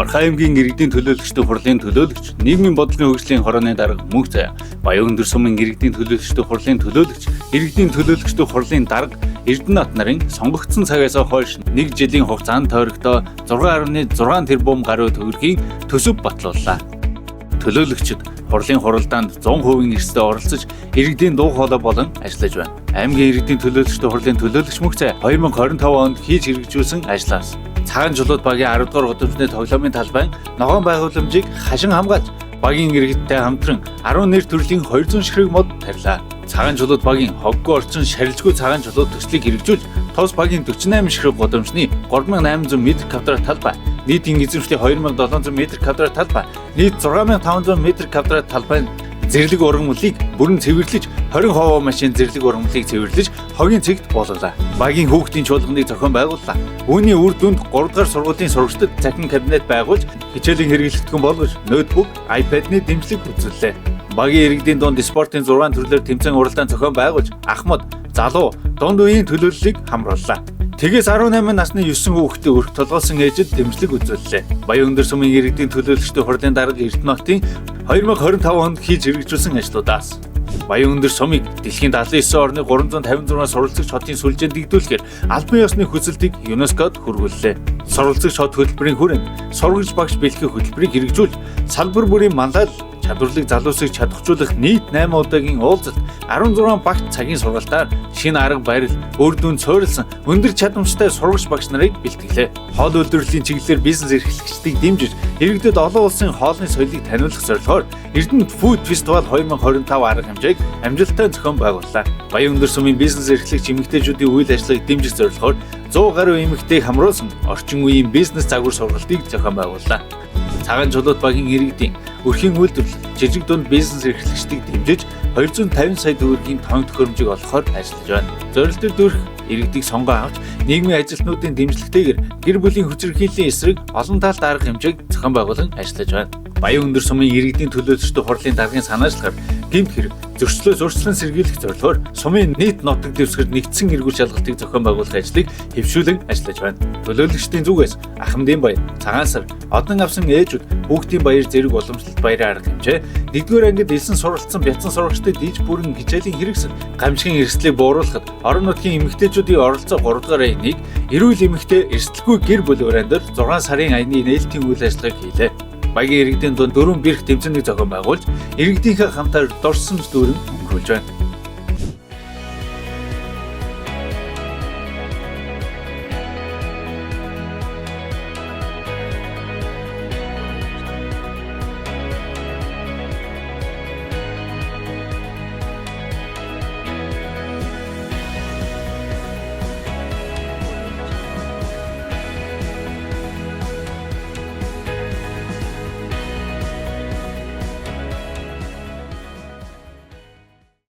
Орхон аймгийн иргэдийн төлөөлөгчдийн хурлын төлөөлөгч, нийгмийн бодлогын хөгжлийн хорооны дарга Мөнх Заяа, Баян өндөр сумын иргэдийн төлөөлөгчдийн хурлын төлөөлөгч, иргэдийн төлөөлөгчдийн хурлын дарга Эрдэнэт нарын сонгогдсон цагаас хойш нэг жилийн хугацаанд тойрогдоо 6.6 тэрбум гаруй төгрөгийн төсөв батлууллаа. Төлөөлөгчд хурлын хуралдаанд 100% эрсдэл оролцож, иргэдийн дуу хоолой болон ажиллаж байна. Аймгийн иргэдийн төлөөлөгчдийн хурлын төлөөлөгч Мөнх Заяа 2025 онд хийж хэрэгжүүлсэн ажлаас Цагаан чулууд багийн 10 дугаар гудамжны тоглоомын талбайн ногоон байгууламжийг хашин хамгаалж багийн иргэдтэй хамтран 10 нэр төрлийн 200 ширхэг мод тарилаа. Цагаан чулууд багийн хоггүй орчин шарилжгүй цагаан чулууд төслийг хэрэгжүүлж тос багийн 48 ширхэг гудамжны 3800 м квадрат талбай, нийтийн эзэмшлийн 2700 м квадрат талбай, нийт 6500 м квадрат талбай зэрлэг ургамлыг бүрэн цэвэрлэж 20 ховоо машин зэрлэг ургамлыг цэвэрлэж хогийн цэгт буулгалаа. Багийн хүүхдийн чуулганыг зохион байгууллаа. Үүний үр дүнд 3 дугаар сургуулийн сурагчдад цахим кабинет байгуулж хичээлийн хэрэглэгдэхүүн болгож ноутбук, iPad-ны дэмжлэг үзүүллээ. Багийн иргэдийн дунд спортын 6 төрлөөр тэмцээн уралдаан зохион байгуулж Ахмад, залуу, дунд үеийн төлөөллийг хамрууллаа. Тэгээс 18 насны 9 хүүхдээ өрх толгойлсон ээжид дэмжлэг үзүүллээ. Баян өндөр сумын иргэдийн төлөөлөгчдийн хурлын дарга Эрдэнэтийн 2025 онд хийж хэрэгжүүлсэн ажлуудаас Баян өндөр сумыг дэлхийн 79 орны 356 суралцагч хотын сүлжээнд дэгдүүлэхээр албан ёсны хүсэлтийг ЮНЕСКОд хүргүүллээ. Суралцагч хот хөтөлбөрийн хүрээнд сургагч багш бэлтгэх хөтөлбөрийг хэрэгжүүлж салбар бүрийн манлайл чадварлаг залуусыг чадахжуулах нийт 8 удаагийн уулзалт 16 багт цагийн сургалтаар шинэ арга барил, үр дүнд суурилсан өндөр чадамжтай сурагч багш нарыг бэлтгэлээ. Хоол үйлдвэрлэлийн чиглэлээр бизнес эрхлэгчдийг дэмжиж, иргэдэд олон улсын хоолны соёлыг таниулах зорилгоор Эрдэнэт Food Festival 2025 арга хэмжээг амжилттай зохион байгууллаа. Баян өндөр сумын бизнес эрхлэгч эмэгтэйчүүдийн үйл ажиллагааг дэмжих зорилгоор 100 гаруй эмэгтэйг хамруулсан орчин үеийн бизнес загвар сургалтыг зохион байгууллаа. Цагаан чулуут багийн иргэдийн өрхийн үйлдвэрлэл, жижиг дунд бизнес эрхлэгчдийг дэмжиж 250 сая төгрөгийн тоног төхөөрөмжийг олгохоор ажиллаж байна. Зорилттой дүүрэх иргэдийг сонгон авч нийгмийн ажилтнуудын дэмжлэгтэйгээр гэр бүлийн хүчирхийллийн эсрэг олон талт арга хэмжээг зохион байгуулан ажиллаж байна. Баян өндөр сумын иргэдийн төлөөлөгчдийн хурлын даргын санаачлагаар гэмт хэрэг зөрчлөөс урьдчилан сэргийлэх зорилгоор сумын нийт нутаг дэвсгэрт нэгдсэн эргүүл шалгалтыг зохион байгуулах ажлыг хэвшүүлэн ажиллаж байна. Төлөөлөгчдийн зүгээс Ахмадын баяр, Цагаан сар, одон авсан ээжүүд, хүүхдийн баяр зэрэг уламжлалт баярын арга хэмжээ, 1-р ангид элсэн суралцсан бяцхан сурагчдад иж бүрэн хичээлийн хэрэгсэл, гамшигын эрсдлийг бууруулахад орон нутгийн эмэгтэйчүүдийн оролцоо 3 дугаар аяны эрүүл эмэгтэй эрсдэлгүй гэр бүл ураан дээр 6 сарын аяны нээлтийн үйл ажиллагааг хийлээ. Багийн иргэдийн дунд дөрвөн бэрх тэмцээнийг зохион байгуулж, иргэдийнхээ хамтаар дурсамж дүүрэн өнгөрүүлж байна.